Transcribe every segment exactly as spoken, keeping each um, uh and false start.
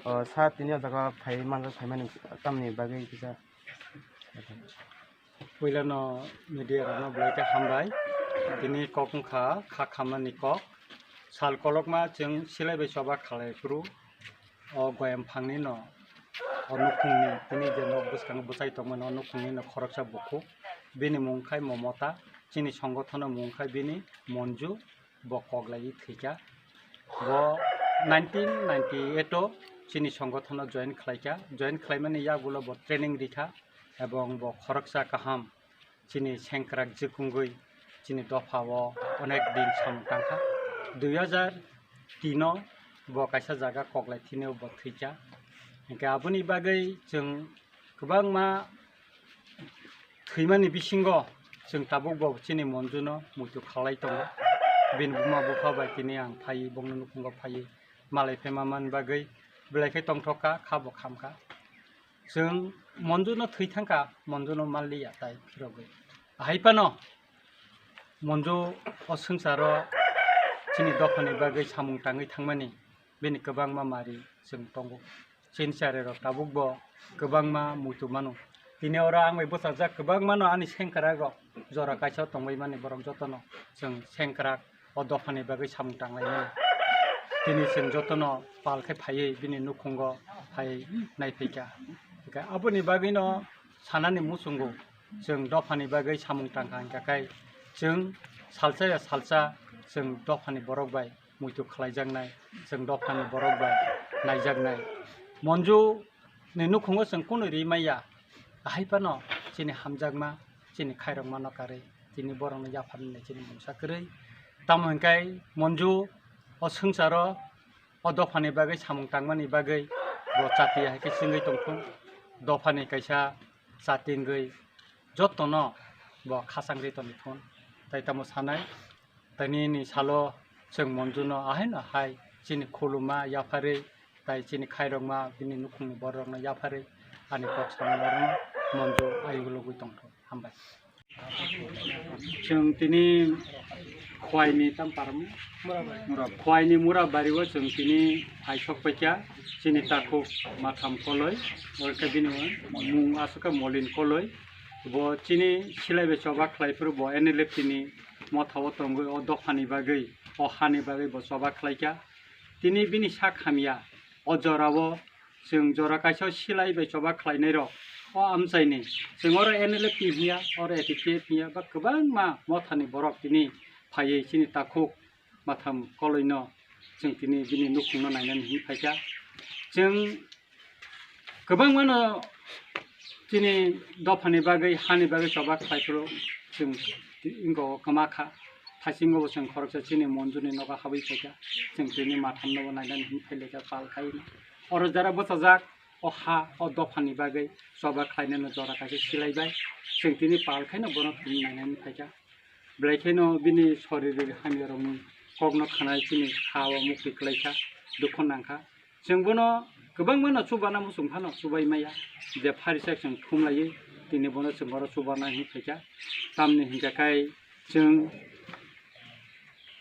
O, sir, tini o jaga phai manjak, phaimani tamni bagwi kisa. Puilano media rokno belai khe hambai. Tini kok wngkha kha khamani kok. Sal kolokma chwng silai bai choba khalai phuru o goyam phangni no, o nukhungni tini je nok bwskango bwchai tongmani o nukhungni no khoroksa bukhuk. Bini mung khai Momota, chini songothono mung khai bini Monju. Bo kok lai thwikha. Bo nineteen ninety eight o chini songothono join khlaikha. Join khlaimani yagulo bo training rikha ebong bo khoroksa kaham chini sengkrak jikungwi chini dopha o onek din samung tangkha. Dui hajar tin o bo kaisa jaga kok lai thini bo thwikha. Hinkhe aboni bagwi chwng kwbangma thwimani bisingo chwng tabuk bo chini Monjuno muitu khalai tongo. Bini buma bupha bai tini ang phaiwi bongni nukhungo phaiwi malai phaima man bagwi belai khe tongthok kha, kha bo kham kha. Chwng Monjuno thwi thang kha, Monjuno manliya tai phirogwi. Ahai phano Monju o swngcharo chini dophani bagwi samung tangwi thangmani bini kwbangma mari chwng tongo. Chini chare rok tabuk bo kwbangma muitu mano. Tini oro ang bai bwsajak kwbangma no ani sengkrak rok jora kaisa tongbai mani borok jotono chwng sengkrak o dophani bagwi samung tanglai mano. Tini chwng jotono pal khe phaiwi bini nukhungo phai nai phaikha. Hinkhe aboni bagwino sanani muchungo chwng dophani bagwi samung tangkha hinkha khe chwng salsa ya salsa chwng dophani borok bai muitu khlaijaknai, chwng dophani borok bai naijaknai. Monju ni nukhungo chwng kunu ri maya, ahai phano chini hamjakma, chini khairokmano karwi, tini borokno yapharnai chini mungsa kwrwi. Tamo hinkhe Monju o swngcharo o dophani bagwi samung tangmani bagwi bo chati hai khe chwngwi tongthung, dophani kaisa chati wngwi jotono bo khachangwi tongthung. Tai tamo sanai, tini ni salo chwng Monjuno ahaino hai chini khuluma yapharwi, tai chini khairokma bini nukhungni bororokno yapharwi ani kok samani orono Monju ayuk logwi tongthung. Hambai. Chwng tini Khwaini tam paramo? Murabari. Murab-, Khwaini Murabari o chwng tini phai sok paikha chini takhuk Matham Koloi, oro khe bini mung aswk khe Molin Koloi. Bo chini silai bai choba khlai phuru bo N L F T ni motha o tongwi o dophani bagwi, o hani bagwi bo choba khlaikha. Tini bini sak hamya o jorao chwng jora kaisa silai bai choba khlainai rok o amchaini chwng oro N L F T hiya, oro A P P F hiya ba kwbangma mothani borok tini phaiwi chini takhuk Matham Koloino chwng tini bini nukhungno nainani hinwi phaikha. Chwng kwbangmano chini dophani bagwi, hani bagwi choba khlai phuru chwng wngkha kwma kha. Thaisingo bo chwng khoroksa chini Monjuni nogo habwi phaikha. Chwng tini Mathamno bo nainani hinwi phailaikha pal khai. Oro jara bwchajak o ha, o dophani bagwi choba khlainani jora kaisa silaibai. Chwng tini pal khaino bono tini nainani phaikha. Belai kheno bini soriri hamyarokni kokno khanai chini ha o mukti kwlaikha, dukhu nangkha. Chwng bono kwbangmano chubana muchung phano chubai maya, je phari sak chwng thumlaiwi tini bono chwng oro chubana hinwi phaikha. Tamni hinkha khai chwng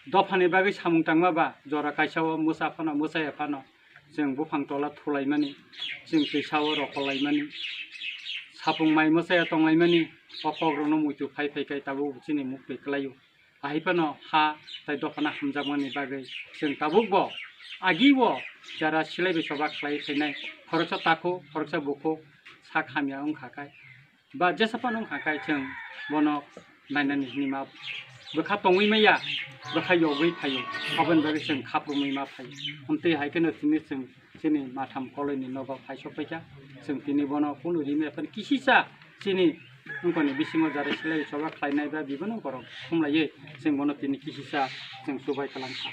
dophani bagwi samung tangma ba jora kaisa o mwsa phano, mwsaya phano chwng buphang tola thulaimani, chwng twisa o rokolaimani, sapung mai mwsaya tonglaimani, o kokrokno muitu phai phai khai tabuk chini mukti kwlaio. Ahai phano ha tai dophano hamjakmani bagwi chwng tabukbo agi o jara silaibai choba khlai phainai khoroksa takhuk, khoroksa bukhuk sak hamya wngkha khai. Ba jesa phano wngkha khe chwng bono nainani hinwi ma bwkha tongwi maya, bwkha yogwi phaio, aboni bagwi chwng khaprumwi ma phaio. Amtwi hai kheno tini chwng chini Matham Koloini nogo phai sok paikha. Chwng tini bono kunu rimwi aphano kisisa chini wngkoni bisingo jara silai choba khlainai ba bibono borok thumlaiwi chwng bono tini kisisa chwng chubai kwlangkha.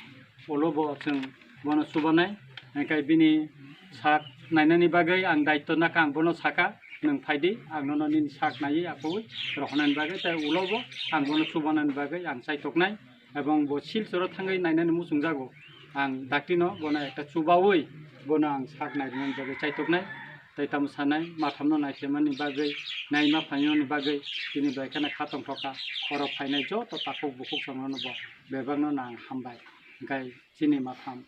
Ulo bo chwng bono chubanai, hingkhe bini sak nainani bagwi ang daityo nakha, ang bono sakha, "Nwng phaidi, ang nono nini sak naiwi akhogwi rohornani bagwi, tei ulo bo ang bono chubanani bagwi ang chaitoknai, ebong bo Silchoro thangwi nainani muchungjago, ang daktino bono ekta chubaui bono ang sak nairwnani bagwi chaitoknai." Tei tamo sanai, Mathamno naithemani bagwi, naima phaimani bagwi tini bai kheno kha tongthokha, oro phainai joto takhuk bukhuk chwngnono bo bebakno ang hambai. Hingkhe chini Matham